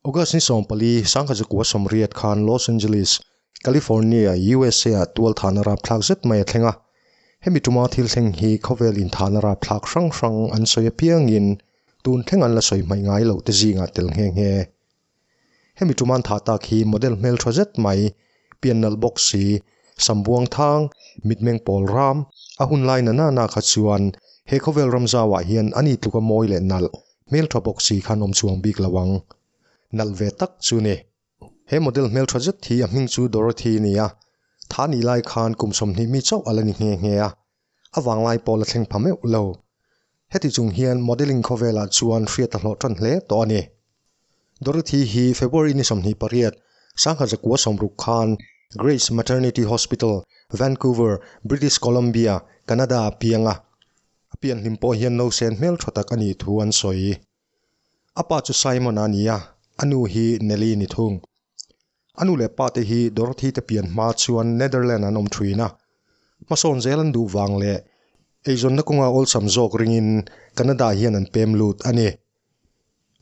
August ni 14, 1980 khan Los Angeles, California, USA ah tualthahna rapthlak zet mai a thleng a. Hemi tuma thil thleng hi khawvel inthahna rapthlak hrang hrang an sawi apiangin tun thleng an la sawi hmaih ngai loh te zingah tel nghe nghe. Hemi tuman thah tak hi model hmeltha zet mai, pian nalh bawk si, sam buang thang, mitmeng pawl ram, a hun lai na na na kha chuan he khawvel ram zauah hian ani tluka mawi leh nalh, hmeltha bawk si khan awm chuang bik lo ang. Nalh ve tak chu ni. He model hmeltha zet hi a hming chu Dorothy a ni a, tha nih lai khan kum 20 mi chauh a la ni nghe nghe a, a vanglai pawh la thleng pha meuh lo. Heti chung hian modelling khawvelah chuan hriat a hlawh tan hle tawh a ni. Dorothy hi February ni 28, 1960 khan Grace Maternity Hospital, Vancouver, British Columbia, Canada a piang a. A pian hlim pawh hian nausen hmeltha tak a nih thu an sawi. A pa chu Simon a ni a, a nu hi Nelly ni thung. A nu leh pa te hi Dorothy te pian hma chuan Netherland an awm thin a. Hmasawn zel an duh vang leh eizawnna kawnga awlsam zawk ringin Canada hian an pem lut a ni.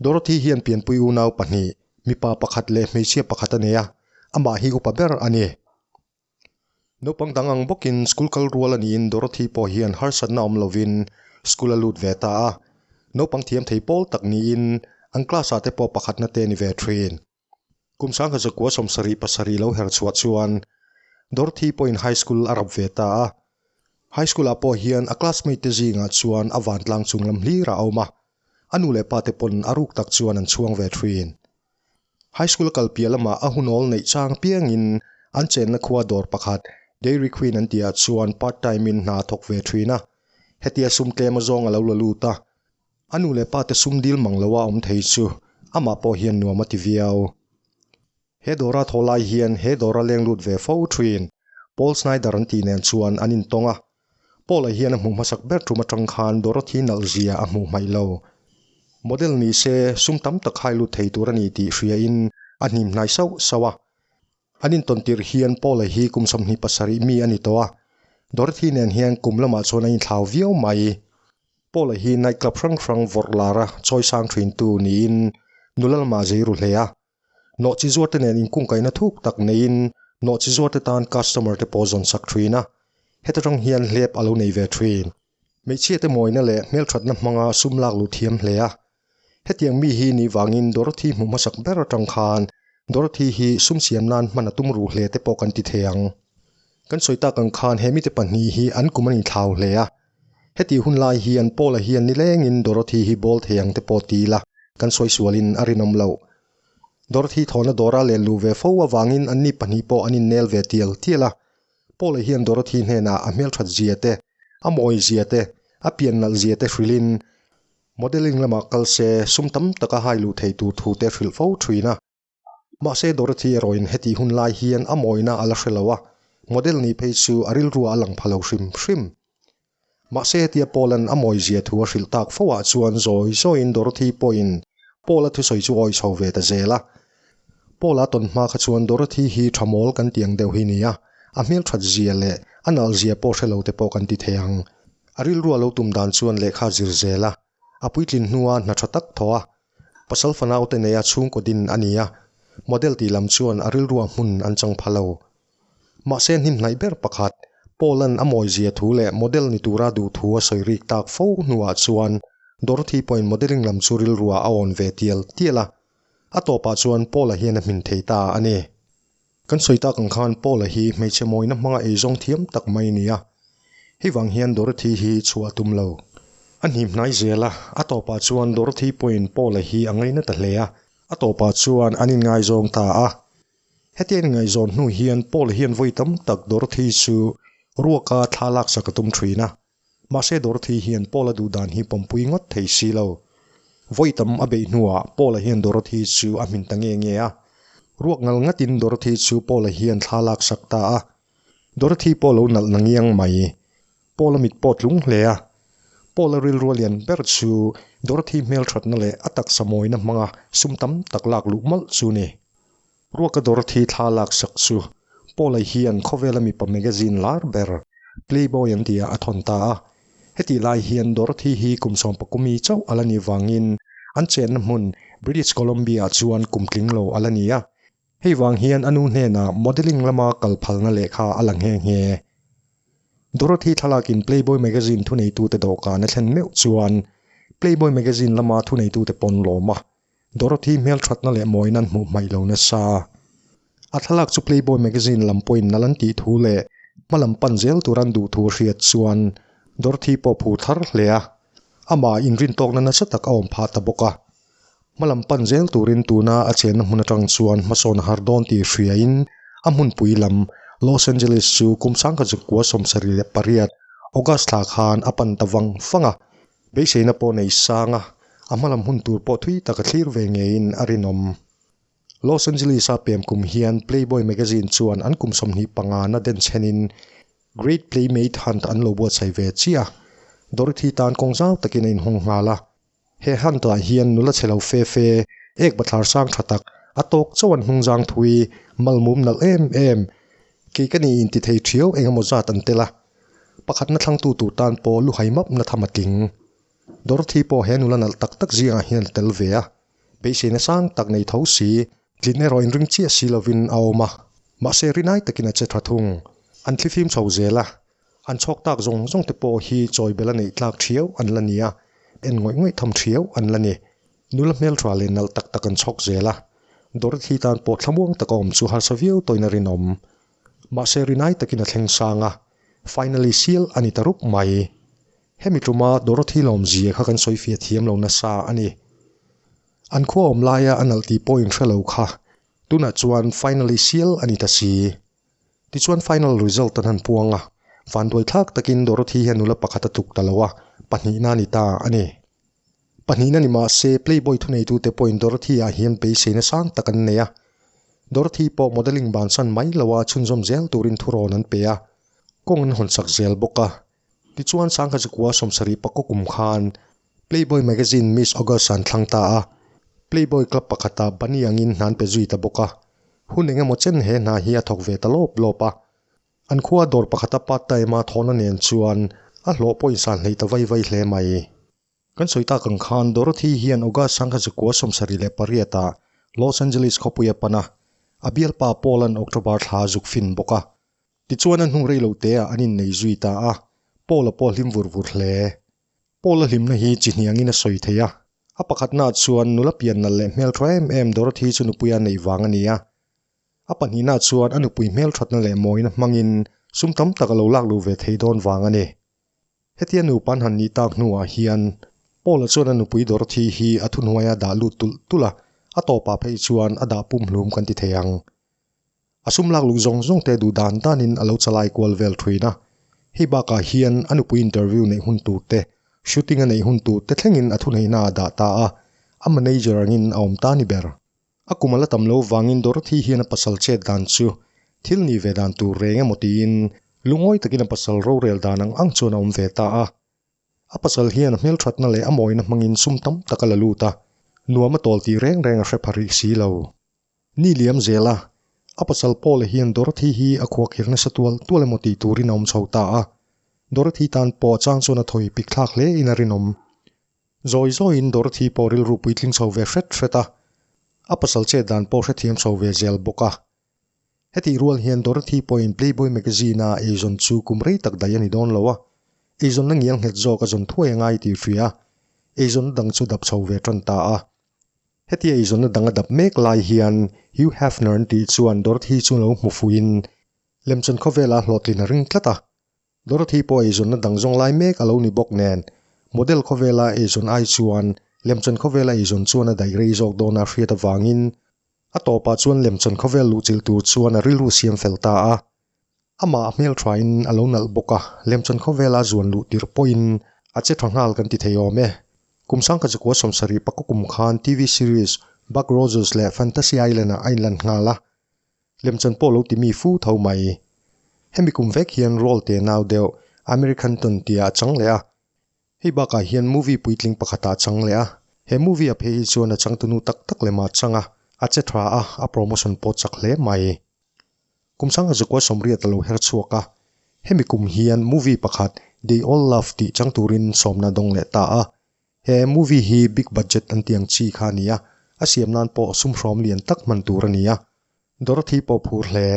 Dorothy hian pianpui unau pahnih, mipa pakhat leh hmeichhia pakhat a nei a, amah hi upa ber a ni. Naupang dang ang bawkin school kal rual a niin Dorothy pawh hian harsatna awm lovin school a lut ve ta a. Naupang thiam thei pawl tak niin an class ah te pawh pakhatna te a ni ve thin. Kum 1977 lo her chhuah chuan Dorothy pawhin high school a rap ve ta a. High school ah pawh hian a classmate te zingah chuan a vantlang chung lam hlir a awm a. A nu leh pa te pawn a ruk tak chuan an chhuang ve thin. High school kal piah lamah a hunawl neih chang piangin an chenna khua dawr pakhat Dairy Queen an tihah chuan part time in hna a thawk ve thin a. Hetia sum tlem azawng a lo la lut a. A nu leh pa te sum dil mang loa awm thei chu amah pawh hian nuam a ti viau. He dawra thaw lai hian he dawra leng lut ve fo thin Paul Snyder an tih nen chuan an intawng a. Paul-a hian a hmuh hmasak ber tum atang khan Dorothy nalh zia a hmuh hmaih lo. Model ni se sum tam tak hai lut thei tur a ni tih hriain a hnim hnai sauh sauh a. An intawn tirh hian Paul-a hi kum 27 mi a ni tawh a. Dorothy nen hian kum lamah chuan a inthlau viau mai. Paul-a hi night club hrang hrang vawrh lara chawi sang thintu niin nula lamah zei ru hle a. Nawhchi zuarte nen inkungkaihna thuk tak neiin nawhchi zuarte tan customer te pawh zawn sak thin a, heta tang hian hlep a lo nei ve thin. Hmeichhia te mawina leh hmelthatna hmanga sum lak luh thiam hle a. Hetiang mi hi nih vangin Dorothy hmuh hmasak ber atang khan Dorothy hi sum siam nan hman a tum ruh hle te pawh kan ti thei ang. Kan sawi tak ang khan he mite pahnih hi an kum an inthlau hle a. Heti hun lai hian Paul-a hian nilengin Dorothy hi bawl thei ang te pawh ti ila kan sawi sualin a rinawm loh. Dorothy thawhna dawra len luh ve fo avangin anni pahnih pawh an innel ve tial tial a. Paul-a hian Dorothy hnenah a hmelthat zia te, a mawi zia te, a pian nalh zia te hrilhin modelling lamah kal se sum tam taka hai luh thei tur thu te hrilh fo thin a. Mahse Dorothy erawhin heti hun lai hian a mawina a la hre lo a, model nih phei chu a rilruah a lang pha lo hrim hrim. Mahse hetia Paul-a'n a mawizia thu a hrilh tak fo ah chuan zawi zawiin Dorothy pawhin Paul-a thusawi chu awi chho ve ta zel a. Paul-a tawn hma kha chuan Dorothy hi tha mawl kan ti ang deuh hi nia, a hmelthat zia leh a nalh zia pawh hre lo te pawh kan ti thei ang. A rilrua lo tum dan chuan lehkha zir zel a, a puitlin hnua hna tha tak thaw a, pasal fanau te neia chhungkaw din a ni a, model tih lam chuan a rilrua hmun an chang pha lo. Mahse hnimhnaih ber pakhat, Paul-a'n a mawizia thu leh model ni tura duh thu a sawi rik tak fo hnuah chuan Dorothy pawhin modelling lam chu rilrua a awn ve tial tial a. A tawpah chuan Paul-a hian a hmin thei ta a ni. Kan sawi tak ang khan Paul-a hi hmeichhe mawina hmanga eizawng thiam tak mai a ni a. Hei vang hian Dorothy hi chhuah a tum lo. A hnim hnai zel a, a tawpah chuan Dorothy pawhin Paul-a hi a ngaina ta hle a. A tawpah chuan an inngaizawng ta a. Hetiang inngaihzawn hnu hian Paul-a hian vawi tam tak Dorothy chu ruaka thla laksak a tum thin a. Mahse Dorothy hian Paul-a duh dan hi pawmpui ngawt thei si lo. Vawi tam a beih hnuah Paul-a hian Dorothy chu a hmin ta nge nge a. Ruak ngal ngatin Dorothy chu Paul-a hian thla laksak ta a. Dorothy pawh lo nalh na ngiang mai. Paul-a mit pawh tlung hle a. Paul-a rilru a lian ber chu Dorothy hmelthatna leh a taksa mawina hmanga sum tam tak lak luh mawlh chu ni. Ruaka Dorothy thla laksak chu Paul-a hian khawvela mipa magazine lar ber Playboy an tia a thawn ta a. Hetih lai hian Dorothy hi kum 19 mi chauh a la nih vangin an chenna hmun British Columbia-ah chuan kum tling lo a la ni a. Hei vang hian a nu hnenah modelling lama kal phalna lehkha a la nghe nghe. Dorothy thlalakin Playboy magazine thuneitute dawhkan a thlen meuh chuan Playboy magazine lama thuneitute pawn lawm a, Dorothy hmelthatna leh mawina an hmuh hmaih lo nasa. A thlalak chu Playboy magazine lam pawhin nal an tih thu leh hma lam pan zel tur an duh thu a hriat chuan Dorothy pawh phur thar hle a, amah inrintawkna nasa tak a awm phah ta bawk a. Hma lam pan zel turin tuna a chenna hmun atang chuan hmasawn a har dawn tih hriain a hmunpui lam Los Angeles chu kum 1978 August thla khan a pan ta vang vang a. Beiseina pawh nei sang a, a hma lam hun tur pawh thui tak a thlir ve ngeiin a rinawm. Los Angeles-a pem kum hian Playboy magazine chuan an kum 25 na den chhenin Great Playmate Hunt an lo buatsaih ve chiah a, Dorothy tan kawng zau takin a inhawng nghal a. He hunt-ah hian nula chhe lo fe fe, ek bathlar sang tha tak, a tawk chauh an hnungzang thui, malmum nalh em em, kei ka ni inti thei thiau eng emaw zat an tel a. Pakhatna thlangtu tur tan pawh lu hai map na tham a tling. Dorothy pawh he nula nalh tak tak zingah hian a tel ve a. Beiseina sang tak nei tho si, tlin erawh inring chiah si lovin a awm a. Mahse rinai takin a che tha thung. An thlifim chho zel a. An chhawk tak zawng zawng te pawh hi chawi bel a neih tlak thiau an la ni a, en ngawih ngawih tham thiau an la ni. Nula hmeltha leh nalh tak tak an chhawk zel a. Dorothy tan pawh thlamuang taka awm chu harsa viau tawhin a rinawm. Mahse rinai takin a thleng sang a, finally seal a ni ta rup mai. Hemi tuma Dorothy lawmzia kha kan sawi fiah thiam lo nasa a ni. An khua awm laia a nalh tih pawh inhre lo kha tunah chuan finally seal a ni ta si. Tichuan final result an han puang a, vanduai thlak takin Dorothy hian nula pakhat a tluk ta lo a, pahnihna a ni ta a ni. Pahnihna ni mah se Playboy thuneitute pawhin Dorothy-ah hian beiseina sang tak an nei a. Dorothy pawh modelling bansan mai loa chhunzawm zel turin thurawn an pe a, kawng an hawnsak zel bawk a. Tichuan Sangkachikua 70 pakaw kum khan Playboy magazine Miss August an thlang ta a, Playboy club pakhatah bunny angin hna an pe zui ta bawk a. Hun eng emaw chen he hna hi a thawk ve ta lawp lawp a. An khua dawr pakhata part time a thawhna nen chuan a hlawh pawh insan hleih ta vai vai hle mai. Kan sawi tak ang khan Dorothy hian August 1978 ah Los Angeles khawpui a pan a, a bialpa Paul an October thla a zuk fin bawk a. Tichuan a hnung rei lo te ah an innei zui ta a, Paul a pawh hlim vur vur hle. Paul a hlimna hi chi hniangin a sawi thei a, a pakhatnaah chuan nula pian nalh leh hmeltha em em Dorothy chu nupuia neih vang a ni a. A pahnihnaah chuan a nupui hmelthatna leh mawina hmangin sum tam tak a lo lak luh ve thei dawn vang a ni. Hetia nupa an han nih tak hnuah hian Paul-a chuan a nupui Dorothy hi a thuhnuaia dah lut tulh tulh a, a tawpah phei chuan a dah pumhlum kan ti thei ang. A sum lak luh zawng zawng te duh dan danin a lo chalai kual vel thin a. Hei bakah hian a nupui interview neih hun tur te, shooting a neih hun tur te thlengin a thuneihna a dah ta a, a manager angin a awm ta ni ber. A kum a la tam lo vangin Dorothy hian a pasal chet dan chu thil nih ve dan tur reng emaw tiin lungawi takin a pasal rorel dan ang ang chuan a awm ve ta a. A pasal hian a hmelthatna leh a mawina hmangin sum tam tak a la lut a, nuam a tawl tih reng reng a hre pha rih si lo. Ni liam zel a, a pasal Paul-a hian Dorothy hi a khuakhir nasa tual tual emaw tih turin a awm chho ta a. Dorothy tan pawh a chang chuan a thawi pik thlak hle in a rinawm. Zawi zawiin Dorothy pawh rilru puitling chho ve hret hret a, a pasal chet dan pawh hrethiam chho ve zel bawk a. Hetih rual hian Dorothy pawhin Playboy magazine-a eizawn chu kum rei tak daih a ni dawn lo a, eizawnna ngial nghet zawk a zawn thuai a ngai tih hria a, eizawnna dang chu dap chho ve tan ta a. Hetia eizawnna dang a dap mek lai hian Hugh Hefner an tih chuan Dorothy chu lo hmu fuhin lemchan khawvela hlawhtlin a ring tlat a. Dorothy pawh eizawnna dang zawng lai mek a lo ni bawk nen, model khawvela eizawn ai chuan lemchan khawvela eizawn chuan a daih rei zawk dawn a hriat avangin a tawpah chuan lemchan khawvel luhchilh tur chuan a rilru siam fel ta a. Amah a hmelthain a lo nalh bawk a, lemchan khawvela zuan luh tirh pawhin a che tha nghal kan ti thei awm e. Kum 1970 pakaw kum khan TV series Buck Rogers leh Fantasy Island-ah a inlan nghal a, lemchan pawh lo ti mi fu tho mai. Hemi kum vek hian role te nau deuh American Ton tia a chang leh a. Hei bakah hian movie puitling pakhatah a chang leh a, he movie a phei hi chuan a changtunu tak tak lema a chang a, a che tha a, a promotion pawh chak hle mai. Kum 1980 a lo her chhuak a, hemi kum hian movie pakhat They All Love tih chang turin sawmna dawng leh ta a. He movie hi big budget an tih ang chi kha a ni a, A siam nan pawh sum hrawm lian tak hman tur a ni a. Dorothy pawh phur hle.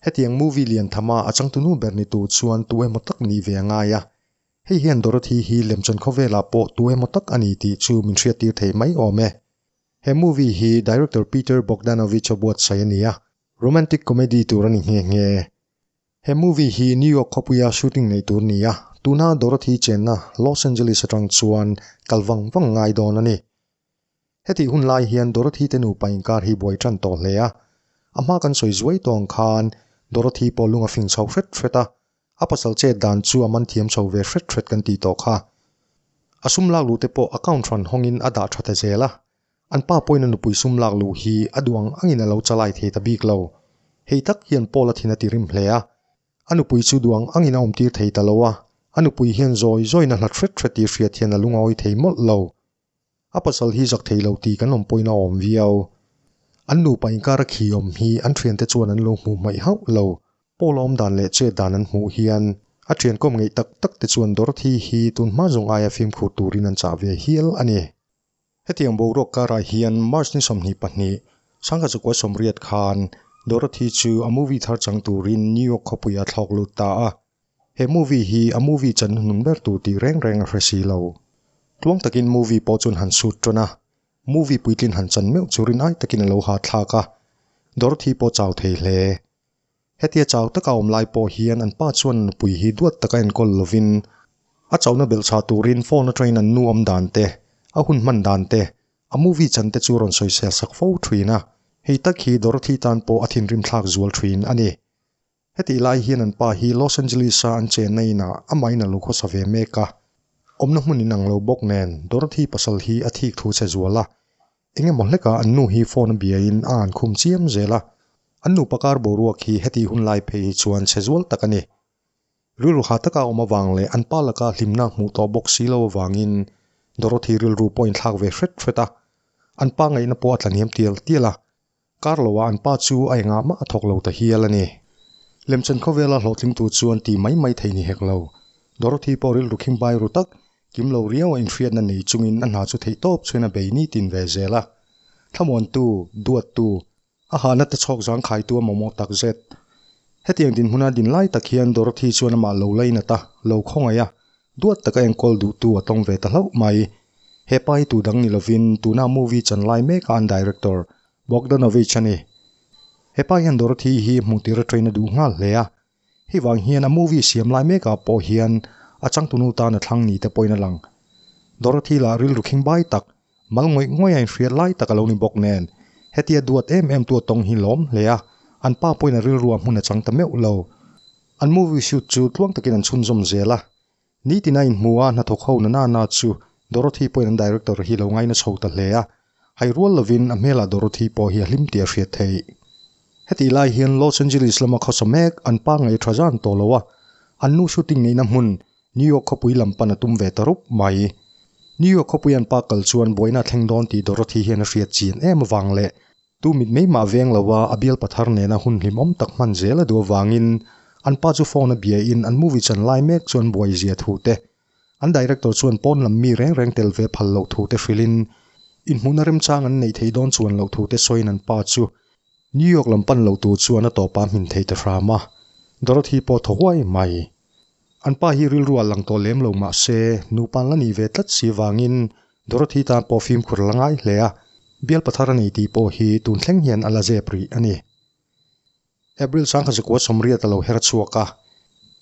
Hetiang movie lian thama a changtunu ber ni tur chuan tu emaw tak nih ve a ngai a. Hei hian Dorothy hi lemchan khawvelah pawh tu emaw tak a ni tih chu min hriattir thei mai awm e. He movie hi director Peter Bogdanovich a buatsaih a ni a, romantic comedy tur a ni nghe nghe. He movie hi New York khawpuia shooting nei tur ni a, tuna Dorothy chenna Los Angeles atang chuan kal vang vang ngai dawn a ni. Hetih hun lai hian Dorothy te nupa inkar hi buai tan tawh hle a, a hma kan sawi zuai tawng khan Dorothy pawh lung a fing chho hret hret a, A pasal chet dan chu a man thiam chho ve hret hret kan tih tawh kha. A sum lak luh te pawh account hran hawngin a dah tha ta zel a. An pa pawhin a nupui sum lak luh hi a duh ang angin a lo chalai thei ta bik lo. Hei tak hian Paul a thin a ti rim hle a. A nupui chu duh ang angin a awmtir thei ta lo a, a nupui hian zawi zawiin a hlat hret hret tih hriat hian a lungawi thei mawlh lo. A pasal hi zak thei lo tih kan awm pawhin a awm viau. An nupa inkar a khi awm hi an thiante chuan an lo hmuh hmaih hauh lo. Paul a awm dan leh chet dan an hmuh hian a thian kawm ngeih tak tak te chuan Dorothy hi tun hma zawng aia fimkhur turin an chah ve hial a ni. Hetiang boruak karah hian March ni 22, 1980 khan Dorothy chu a movie thar chang turin New York khawpui a thlawk lut ta a. He movie hi a movie chan hnun ber tur tih reng reng a hre si lo. Tluang takin movie pawh chuan han shoot tan a, movie puitlin han chan meuh chu rin ai takin a lo ha thlak a, Dorothy pawh chau thei hle. Hetia chau taka awm lai pawh hian an pa chuan nupui hi duat taka enkawl lovin a chauhna belhchhah turin phone atangin an nu awm dan te, a hun hman dan te, a movie chan te chu rawn sawisel sak fo thin a. Hei tak hi Dorothy tan pawh a thinrim thlak zual thin a ni. Hetih lai hian an pa hi Los Angeles-a an chenna inah amahin a lo khawsa ve mek a. Awmna hmun inang lo bawk nen Dorothy pasal hi a thik thu che zual a. Eng emaw hlekah an nu hi phone a biain a an khum chiam zel a. An nupa kar boruak hi hetih hun lai phei hi chuan che zual tak a ni. Rilru ha taka awm avang leh an pa laka hlimna hmuh tawh bawk si lo avangin Dorothy rilru pawh a inthlak ve hret hret a. An pa ngaihna pawh a tlahniam tial tial a. Kar loah an pa chu a engah mah a thawk lo ta hial a ni. Lemchan khawvela hlawhtling tur chuan ti mai mai thei ni hek lo. Dorothy pawh rilru khim bai ru tak, kim lo riau a inhriatna nei chungin a hna chu theih tawp chuan a bei nitin ve zel a. Thlamuantu, duattu, a hahna te chhawk zangkhaitu a mamawh tak zet. Hetiang dinhmuna din lai tak hian Dorothy chuan amah lo lainat a, lo khawngaih a, Duat taka enkawl duhtu a tawng ve ta hlauh mai. He pa hi tu dang ni lovin tuna movie chan lai meka an director Bogdanovich a ni. He pa hian Dorothy hi hmuh tir a train a duh nghal hle a. Hei vang hian a movie siam lai mekah pawh hian a changtunu tan a thlang ni te pawhin a lang. Dorothy lah rilru khing bai tak, mal ngawih ngawih a inhriat lai tak a lo ni bawk nen. Hetia duat em em tu a tawng hi lawm hle a, an pa pawhin a rilru a hmun a chang ta meuh lo. An movie shoot chu tluang takin an chhunzawm zel a. Nitin a inhmu a, hnathawk ho na na chu Dorothy pawhin an director hi lo ngaina chho ta hle a. Hai rual lovin a hmelah Dorothy pawh hi a hlim tih a hriat theih. Hetih lai hian Los Angeles lama khawsa mek an pa ngei tha zan tawh lo a, an nu shooting neihna hmun New York khawpui lam pan a tum ve ta rup mai. New York khawpui an pa kal chuan buaina a thleng dawn tih Dorothy hian a hriat chian em avang leh Tu mit mai mah veng lo a, a bial pathar nena hun hlimawm tak hman zel a duh avangin an pa chu phone a bia in an movie chan lai mek chuan buai zia thu te, an director chuan pawn lam mi reng reng tel ve phal loh thu te hrilh in inhmuhna remchang an neih thei dawn chuan loh thu te sawiin an pa chu New York lam pan lo tur chuan a tawp a hmin thei ta hram a, Dorothy pawh thaw huai mai. An pa hi rilru ah lang tawh lem lo mah se, nupa an la nih ve tlat si vangin Dorothy tan pawh fimkhur a la ngai hle a, bial pathar a nei tih pawh hi tun thleng hian a la zep rih a ni. April 1980 a lo her chhuak a,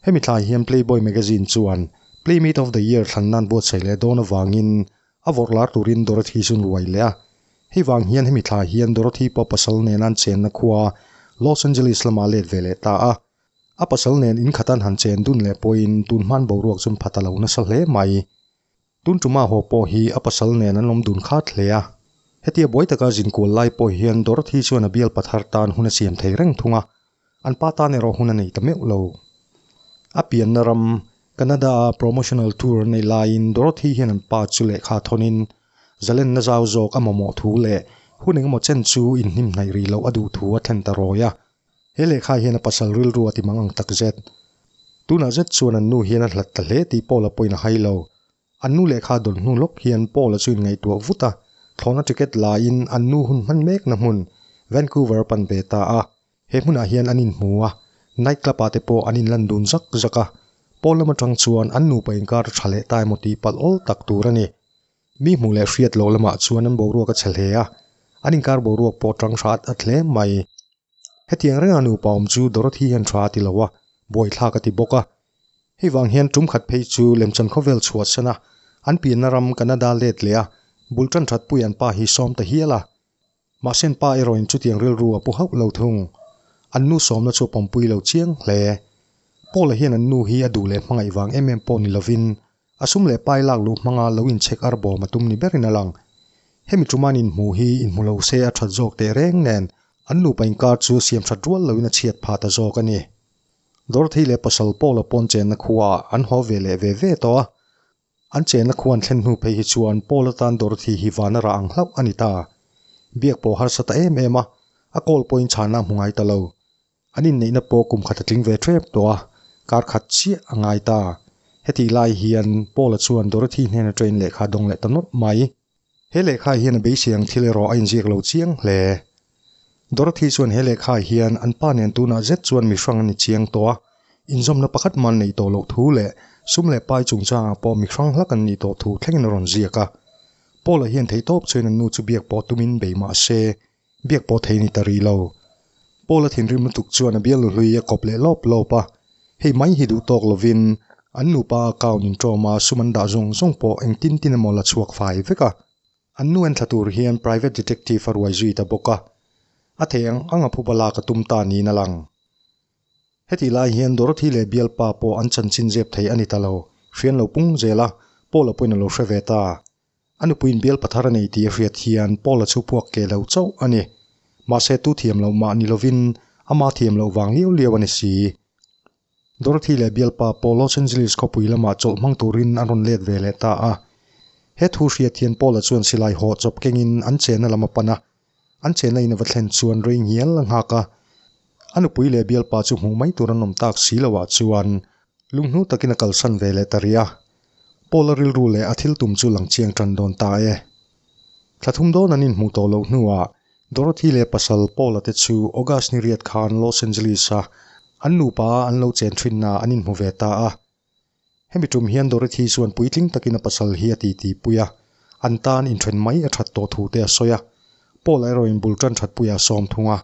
hemi thlai hian Playboy magazine chuan Playmate of the Year thlan nan buatsaih leh dawn avangin a vawrh lar turin Dorothy chu nuai leh a. Hei vang hian hemi thlai hian Dorothy pawh pasal nena an chenna khua Los Angeles lamah a let ve leh ta a. A pasal nen inkhatan han chen dun leh pawhin tun hman boruak chu an pha ta lo nasa hle mai. Tun tuma haw pawh hi a pasal nen an awm dun khat hle a. Hetia buai taka zinkual lai pawh hian Dorothy chuan a bial pathar tan hun a siam thei reng thung a, an pa tan erawh hun a nei ta meuh lo. A pianna ram, Canada-a promotional tour an neih laiin Dorothy hian an pa chu lehkha thawnin zalenna zau zawk a mamawh thu leh hun engemaw chen chu inhnim hnaih rih loh a duh thu a thlen ta rawi a. He lehkha hian a pasal rilru a ti mang ang tak zet. Tunah zet chuan an nu hian a hlat ta hle tih Paula pawhin a hai lo. An nu lehkha dawn hnu lawk hian Paula chu inngaihtuah vut a, Thlawhna ticket la in an nu hun hman mek na hmun Vancouver a pan ve ta a. He hmunah hian an inhmu a, night club ah te pawh an inlan dun zak zak a. Pawn lam atang chuan an nupa inkar a tha leh ta emaw tih palh awl tak tur a ni. Mi hmuh leh hriat loh lamah chuan an boruak a chhe hle a, an inkar boruak pawh tang hra at at hle mai. Hetiang renga nupa awm chu Dorothy hian tha a ti lo a, buaithlak a ti bawk a. Hei vang hian tum khat phei chu lemchan khawvel chhuahsan a, an pianna ram Canada let leh a, bul tan that pui an pa hi sawm ta hial a. Mahse an pa erawhin chutiang rilru a pu hauh lo thung. An nu sawmna chu a pawmpui lo chiang hle. Paula hian an nu hi a duh leh hmangaih vang em em pawh ni lovin A sum leh pai lak luh hmanga lo inchhek ar bawm a tum ni berin a lang. Hemi ṭuman inhmuh hi inhmu lo se a ṭhat zawk teh reng nen an nupa inkar chu siam ṭhat rual loin a chhiat phah ta zawk a ni. Dorothy leh pasal Paula pawn chenna khuaah an haw ve leh ve ve tawh a. An chenna khua an thlen hnu phei hi chuan Paula tan Dorothy hi vana rah ang hlauh a ni ta. Biak pawh harsa ta em em a, a call pawhin chhana a hmu ngai ta lo. An inneihna pawh kum khat a tling ve ṭep tawh a, kar khat chiah a ngai ta. Hetih lai hian Paula chuan Dorothy hnena train lehkha a dawng leh ta nawlh mai. He lehkha hian a beisei ang thil erawh a inziak lo chiang hle. Dorothy chuan he lehkha hian an pa nen tunah zet chuan mihrang a ni chiang tawh a, inzawmna pakhat man neih tawh loh thu leh sum leh pai chungchangah pawh mihrang hlak an nih tawh thu thlengin a rawn ziak a. Paula hian theihtawp chuan an nu chu biak pawh tumin bei mah se, Biak pawh thei ni ta rih lo. Paul a thinrim lutuk chuan a bialnu hlui a kawp leh lawp lawp a. Hei mai hi duh tawk lovin an nupa account inṭawm a sum an dah zawng zawng pawh engtin tin emaw la chhuak fai vek a. An nu en thla tur hian private detective a ruai zui ta bawk a. A thei ang ang a phuba lak a tum ta niin a lang. Hetih lai hian Dorothy leh bialpa pawh an chanchin zep thei a ni ta lo. Hrian lo pung zel a, Paul-a pawhin a lo hre ve ta. A nupuiin bial pathar a nei tih a hriat hian Paula chu puak ke lo chauh a ni. Mahse tu thiam loh mah ni lovin ama thiam loh vang liau liau a ni si. Dorothy leh bialpa pawh Los Angeles khawpui lamah chawlh hmang turin an rawn let ve leh ta a. He thu hriat hian Paula chuan silai hawh chawp kengin an chenna lam a pan a. An chenna in a va thlen chuan rei ngial a nghak a. A nupui leh bialpa chu hmuh mai tur an awm tak si loah chuan lunghnu takin a kalsan ve leh ta rih a. Paula rilru leh a thil tum chu lang chiang tan dawn ta e. Thla thum dawn an inhmuh tawh loh hnuah Dorothy leh pasal Paula te chu August ni riat khan Los Angeles-a an nupa an lo chen thinna an inhmu ve ta a. Hemi tum hian Dorothy chuan puitling takin a pasal hi a titi pui a, an tan inthen mai a that tawh thu te a sawi a. Paula erawhin bul tan that puiah a sawm thung a.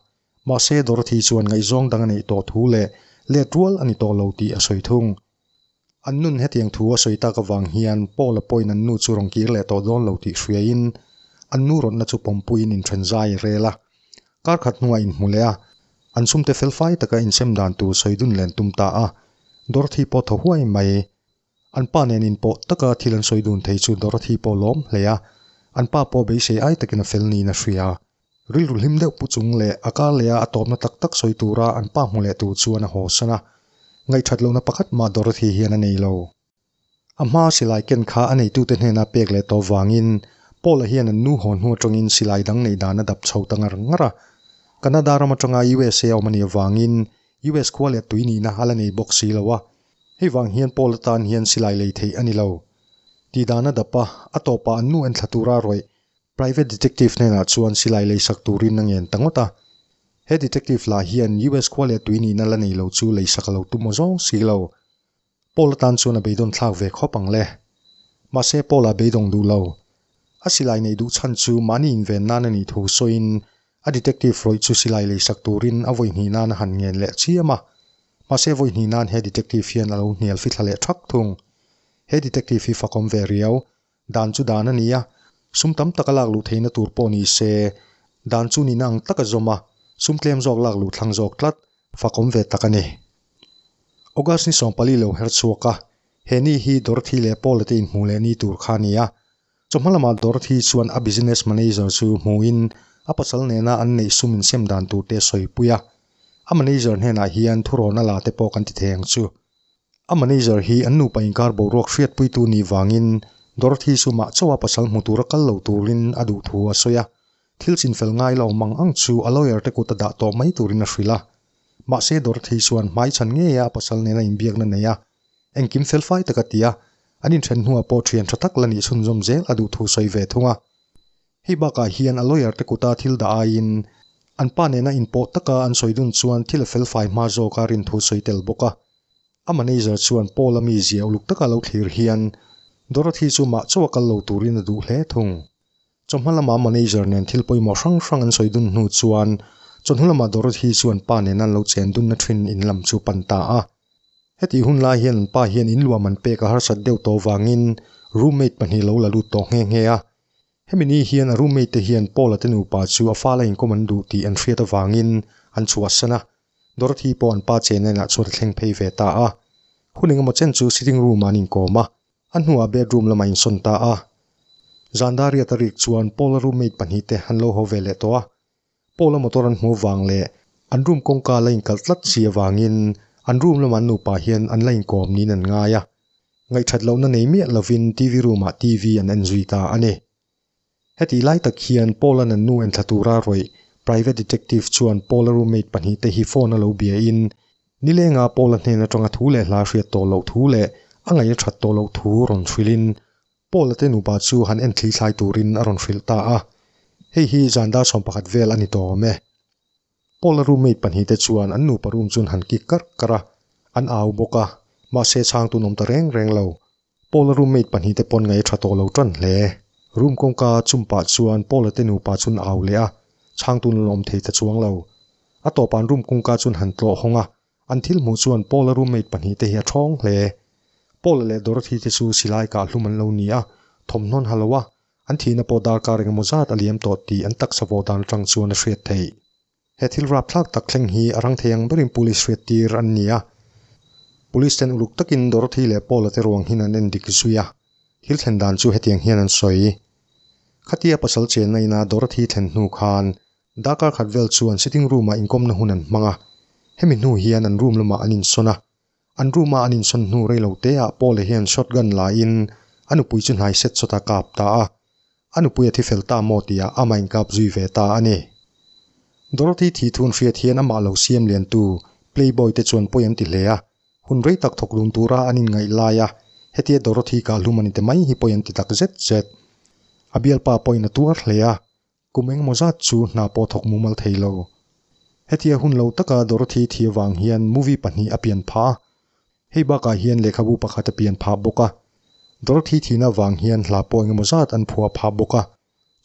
Mahse Dorothy chuan ngaihzawng dang a neih tawh thu leh let rual a ni tawh lo tih a sawi thung. An nun hetiang thu a sawi tak avang hian Paula pawhin an nu chu rawn kir leh tawh dawn lo tih hriaiin an nu rawtna chu pawmpuiin inthen zai a rel a. Kar khat hnuah inhmu leh a, an chhungte felfai taka insem dan tur sawi dun len tum ta a. Dorothy pawh thaw huai mai. An pa nen inpawh taka thil an sawi dun thei chu Dorothy pawh lawm hle a, an pa pawh beisei ai takin a fel niin a hria. Rilru hlim deuh pu chung leh a kar leh a a tawpna tak tak sawi tura an pa hmu leh tur chuan a haw san a. Ngaihthat lohna pakhat mah Dorothy hian a nei lo. A hma silai ken kha a neitute hnena pek leh tawh vangin Paula hian an nu haw hnu atangin silai dang neih dan a dap chho ta ngar ngar a. Canada ram atanga USA a awm a nih avangin US khua leh tui nihna a la nei bawk si lo a. Hei vang hian Paul atan hian silai lei theih a ni lo. Tihdan a dap a, a tawpah an nu enthla tura rawih Private detective hnenah chuan silai leisak turin a ngen ta ngawt a. He detective lah hian US khua leh tui nihna la nei lo chu leisak a lo tum aw zawng si lo. Paul atan chuan a beidawn thlak ve khawp ang le. Mahse Paul-a beidawng duh lo. A silai neih duh chhan chu mahni inven nan a nih thu sawiin a detective rawih chu silai leisak turin a vawi hnih nan a han ngen leh chiam a. Mahse vawi hnih nan he detective hian a lo hnial fithla leh thak thung. He detective hi fakawm ve riau. Dan chu dan a ni a, sum tam taka lak luh theihna tur pawh ni se, dan chu nihna ang taka zawm a, sum tlem zawk lak luh thlang zawk tlat, fakawm ve tak a ni. August ni 14 lo her chhuak a, he ni hi Dorothy leh Paula te inhmuh leh ni tur kha a ni a. Chawhma lamah Dorothy chuan a business manager chu hmuhin a pasal nena an neih sum insem dan tur te a sawipui a. A manager hnenah hian thurawn a la te pawh kan ti thei ang chu. A manager hi an nupa inkar boruak hriatpuitu nih vangin Dorothy chu mah chauha pasal hmu tura kal lo turin a duh thu a sawi a. Thil chinfel ngai lo mang ang chu a lawyer te kut a dah tawh mai turin a hrilh a. Mahse Dorothy chuan hmaichhan ngeia a pasal nena inbiakna nei a, engkim felfai taka ti a, an inthen hnuah pawh thian tha tak la nih chhunzawm zel a duh thu sawi ve thung a. Hei bakah hian a lawyer te kuta thil dah aiin an pa nena inpawh taka an sawi dun chuan thil a felfai hma zawk a rin thu sawi tel bawk a. A manager chuan Paul-a mizia uluk taka lo thlir hian Dorothy chu mah chauh a kal lo turin a duh hle thung. Chawhma lama manager nen thil pawimawh hrang hrang an sawi dun hnu chuan chawhnu lamah Dorothy chuan pa nena an lo chen dunna thin in lam chu pan ta a. Hetih hun lai hian an pa hian in luam an pek a harsat deuh tawh vangin roommate pahnih lo la lut tawh nghe nghe a. Hemi ni hian a roommate te hian Paul-a te nupa chu a fala inkawm an duh tih an hriat avangin an chhuahsan a. Dorothy pawh an pa chen enah chuan a thleng phei ve ta a. Hun engemaw chen chu sitting room-ah an inkawm a, a hnuah bedroom lamah insawn ta a. Zan Dariat a rik chuan Paul-a roommate pahnihte an lo haw ve leh tawh a. Paul-a motor an hmuh vang leh an room kawngka la inkalh tlat si avangin an room lama an nupa hian an la inkawm niin an ngai a. Ngaihthat lohna nei miah lovin TV room-ah TV an en zui ta a ni. Hetih lai tak hian Paul-a'n an nu enthla tura rawih private detective chuan Paul-a roommate pahnihte hi phone a lo biain nilenga Paul-a hnen atanga thu leh hla hriat tawh loh thu leh a ngaih a that tawh loh thu rawn hrilhin Paul-a te nupa chu han en thli thlai turin a rawn hrilh ta a. Hei hi zan dar 11 vel a ni tawh awm e. Paul-a roommate pahnihte chuan an nupa room chu an han kik karh karh a, an au bawk a, mahse chhang tun awm ta reng reng lo. Paul-a roommate pahnihte pawn ngaih a tha tawh lo tan hle. Room kawngka chum pah chuan Paul-a te nupa chu an au leh a, chhang tun an awm thei ta chuang lo. A tawpah an room kawngka chu an han tlawh hawng a, An thil hmuh chuan Paul-a roommate pahnihte hi a thawng hle. Paul-a leh Dorothy te chu silai kah hlum an lo ni a, thawmhnawn ha lo a, an thihna pawh darkar engemaw zat a liam tawh tih an taksa vawh dan atang chuan a hriat theih. He thil rapthlak tak thleng hi a rang thei ang berin police hriat tir an ni a. Police ten uluk takin Dorothy leh Paul-a te ruang hin an en dik zui a. Thil thlen dan chu hetiang hian an sawi. Khatia pasal chenna ina Dorothy thlen hnu khan Darkar khat vel chuan sitting room ah inkawmna hun an hmang a, hemi hnu hian an room lamah an insawn a. An room a an insawn hnu rei lo te ah Paul-a hian shotgun la in a nupui chu hnai set sawt a kap ta a. A nupui a thi fel ta maw tih ah amah inkap zui ve ta a ni. Dorothy thi thun hriat hian amah lo siam lian tu Playboy te chuan pawi an ti hle a, hun rei tak thawk dun tura an inngaih lai a, hetia Dorothy kah hlum a ni te mai hi pawi an ti tak zet zet. A bialpa pawhin a tuar hle a, Kum engemaw zat chu hna pawh thawk mumal thei lo. Hetia hun lo taka Dorothy thi avang hian movie pahnih a pian phah a, hei bakah hian lehkhabu pakhat a pian phah bawk a. Dorothy thihna avang hian hla pawh engemaw zat an phuah phah bawk a.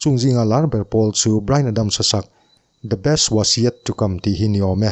Chung zinga lar ber pawl chu Bryan Adams a sak The Best Was Yet To Come tih hi ni awm e.